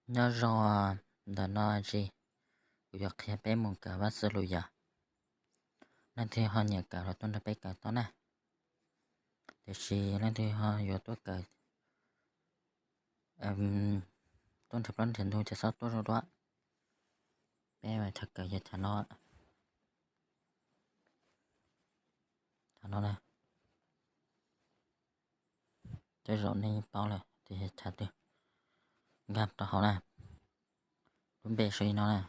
Nyob zoo, ntawm no tsis, kuv yuav qhia peb mus kawm Vaj Xwb Lus yom. Leej twg ho nyiam kawm los tuaj nrog peb kawm tau na. Tiam sis leej twg ho yuav tuaj kawm, tuaj nrhiav plaub nrhiav ntug ces txhob tuaj zoj dua. Peb chaw kawm yog chaw no, chaw no na. Tej zaum nej yeej paub lawm tias yog chaw twg. Nkag rau hauv na, lub npe sau li no na.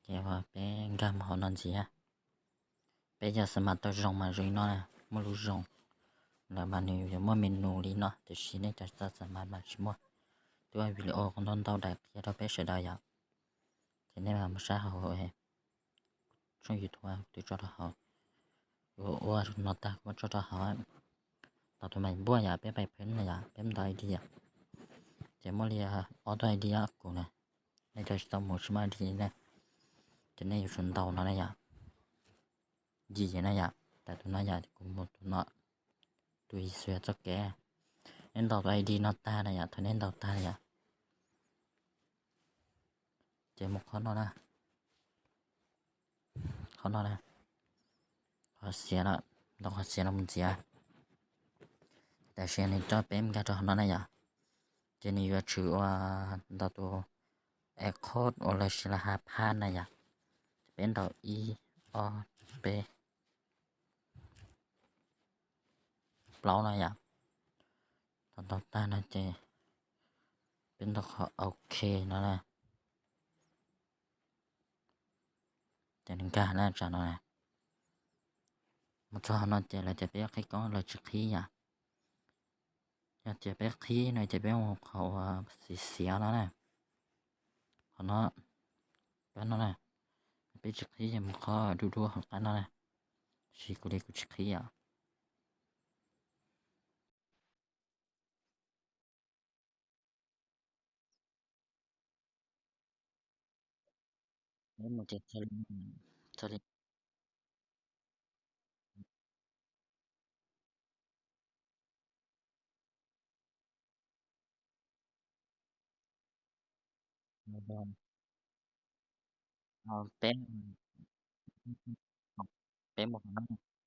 Ces peb nkag mus hauv no ntxiv. Peb yog xav mas tau zoo mas zoo li no na, muaj lub zoo lawm mas nws yuav muaj menu li no, tiam sis nej cov tsis tau xav mas mas tsis muaj. Twb ua video ntau ntau daim qhia rau peb sawv daws yom. Ces nej mam mus saib hauv tshooj YouTube twb tso rau hauv. Ua ua no tag kuv muab tso rau hauv. Ntaus tus maim npuaj yom, peb pais pheb na yom, peb ntaus I D yom. Ces muaj li ob tug I D kuv na, nej cov tsis tau mus tsis muaj I D na, ces nej yuav tsum ntaus no na yom. Yim na yom, tawm tus no yom, kuv mus tus no, tus yim xwb txoj kev. Neb ntaus tus I D no tag na yom, thaum neb ntaus tag na yom, ces mus qhov no na, qhov no na, qhov xiav no, ntaus qhov xiav no mus ntxiv. Tam sim nws coj peb nkag rau hauv no na yom, ces nws yuav tshwm ua ntaus tus encode uas lawv siv los hash pass na yom. Ces peb ntaus ib, ob, peb, plaub no yom. Thaum ntaus tag no ces peb ntaus qhov OK no na. Ces nws nkag na tsam no na. Mus txog hauv no ces lawv tias peb qhib koob, lawv tsis qhib yom. Yog tias peb qhib no ces peb mus qhov uas xiav xiav no na. Qhov no, qab no na. Peb tsis qhib ces mus qhov dub dub hauv qab no na. Tab sis kuv li kuv tsis qhib yom. Mus ces txog li, txog li. Peb, peb mus qhov no,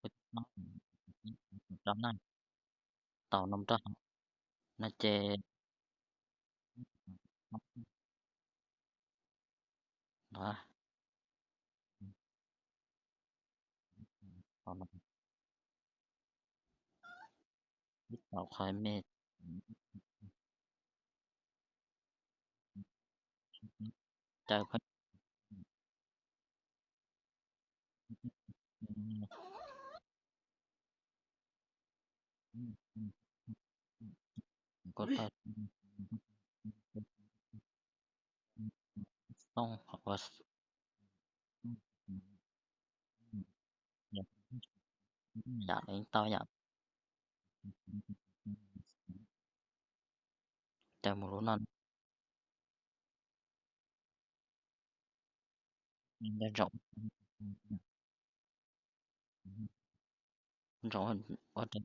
peb plaub, rau na, tau no rau no ces tau qhov me caw kuv tau xoo ua yam li tau yam caw mus lub no. Ntsoov ua rau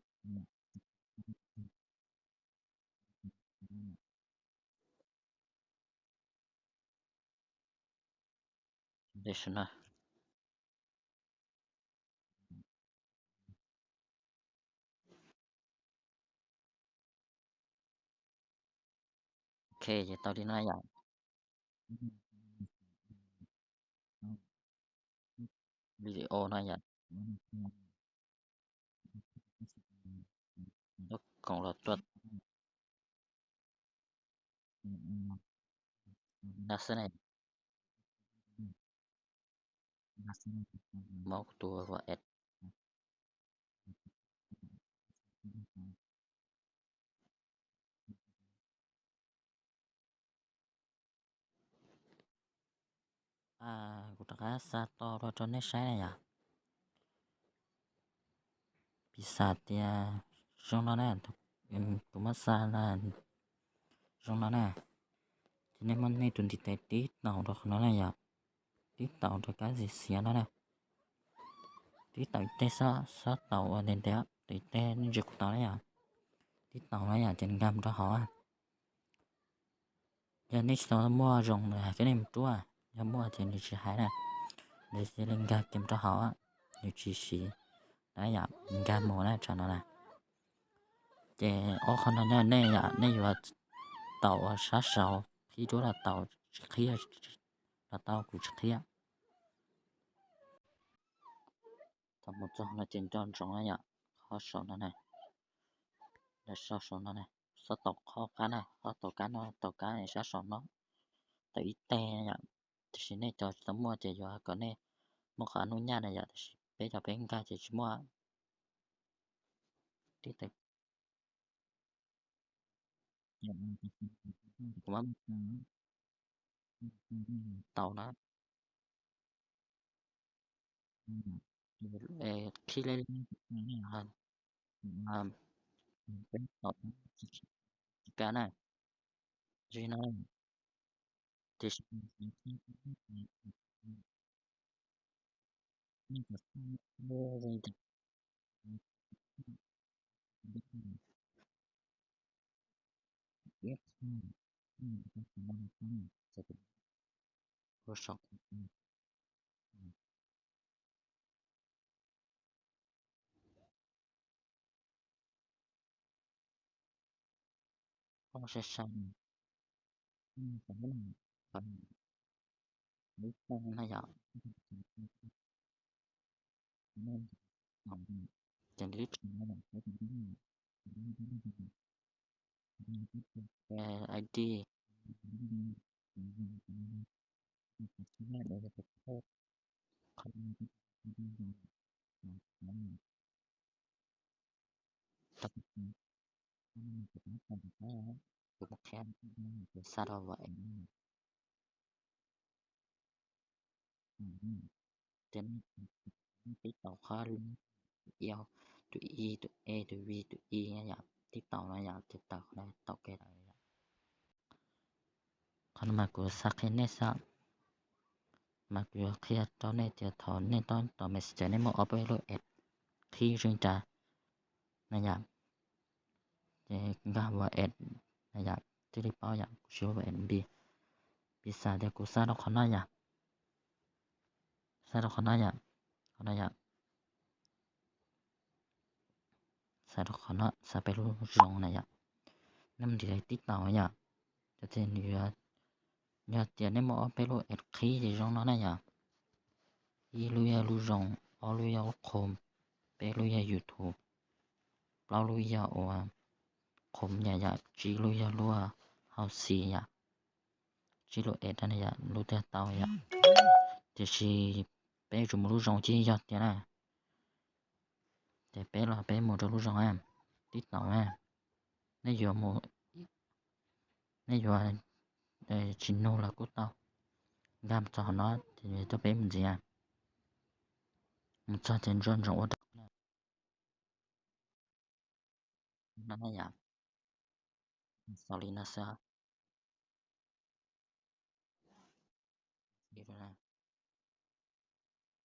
Ok, ces tau li no yom. Video no yom. Ntaub koom los tuaj. Ntaub xwb ne. Muab kuv tus vas es. Kuv rov qab xa tau rau nej saib na yom. Piv xam tias zoo no na, tus muab xa na, zoo no na. Ces nej muab nej tus ntiv tes tib taus rau qhov no na yom, tib taus rau kab xiav xiav no na. Tib taus ib teg xwb, xob taus ua ntev ntev, taus ib teg nej ntsia kuv taus na yom. Tib taus na yom, ces nkag mus rau hauv. Yog nej tsis tau muaj zoo los hais coj nej mus ruaj, yog muaj ces nws tsis hais na. Nws cia li nkag kiag mus rau hauv, nws tsis siv na yom, nkag mus na tsam no na. Ces ob qho no nyob nej yom, nej yuav taus ua sab saud qhib duab los tau, tsis qhib los tau, kuv tsis qhib. Thaum mus txog no ces nco ntsoov na yom, qhov saum no na, sau saum no na, xob taus qhov qab na, xob taus kab no, taus kab sab saum no, taus ib teg yom. Tiam sis nej cov tsis tau muaj ces yuav kom nej muaj qhov hnub nyaj na yom, tiam sis peb cov peb nkag ces tsis muaj. Tib taus kuv muab tau na. Qhib leb leb peb tau tsis kab na, tsis no, tiam sis Koj sai sai, na yom, ces lib tsev I D. Xa rau Vim, ces nej tib taus qhov tus I, tus E, tus V, tus I yom, tib taus no yom, ces tawm qhov no tau ke lawm yom. Qhov no mas kuv xav qhia nej xwb, mas kuv yuav qhia rau nej tias thaum nej tab tom Messenger nej muaj ob peb lub app qhib zoo li cas na yom, ces nkag ua app na yom, thiaj li paub yom, kuv siv ua app Npi. Piv xam tias kuv xa rau qhov no yom, xa rau qhov no yom, qhov no yom, xa rau qhov no, xa peb lub zoo na yom. Nej mus ntim tib taus yom, ces nws yuav, yog tias nej muaj ob peb lub app qhib ces zoo no na yom. Ib lub yog lub zoo, ob lub yog lub Chrome, peb lub yog YouTube, plaub lub yog ua Chrome yom, tsib lub yog lub Hauv Xis yom, tsib lub app no yom, lub twg tau yom. Tiam sis peb yuav tsum mus lub zoo cia yog tias na, ces peb los peb mus rau lub zoo, tib taus na, nej yuav mus, nej yuav tsis nug los kuj tau, nkag mus txog qhov no ces coj peb mus ntxiv, mus txog ces nco ntsoov ua rau na yom. Xaus li no xwb,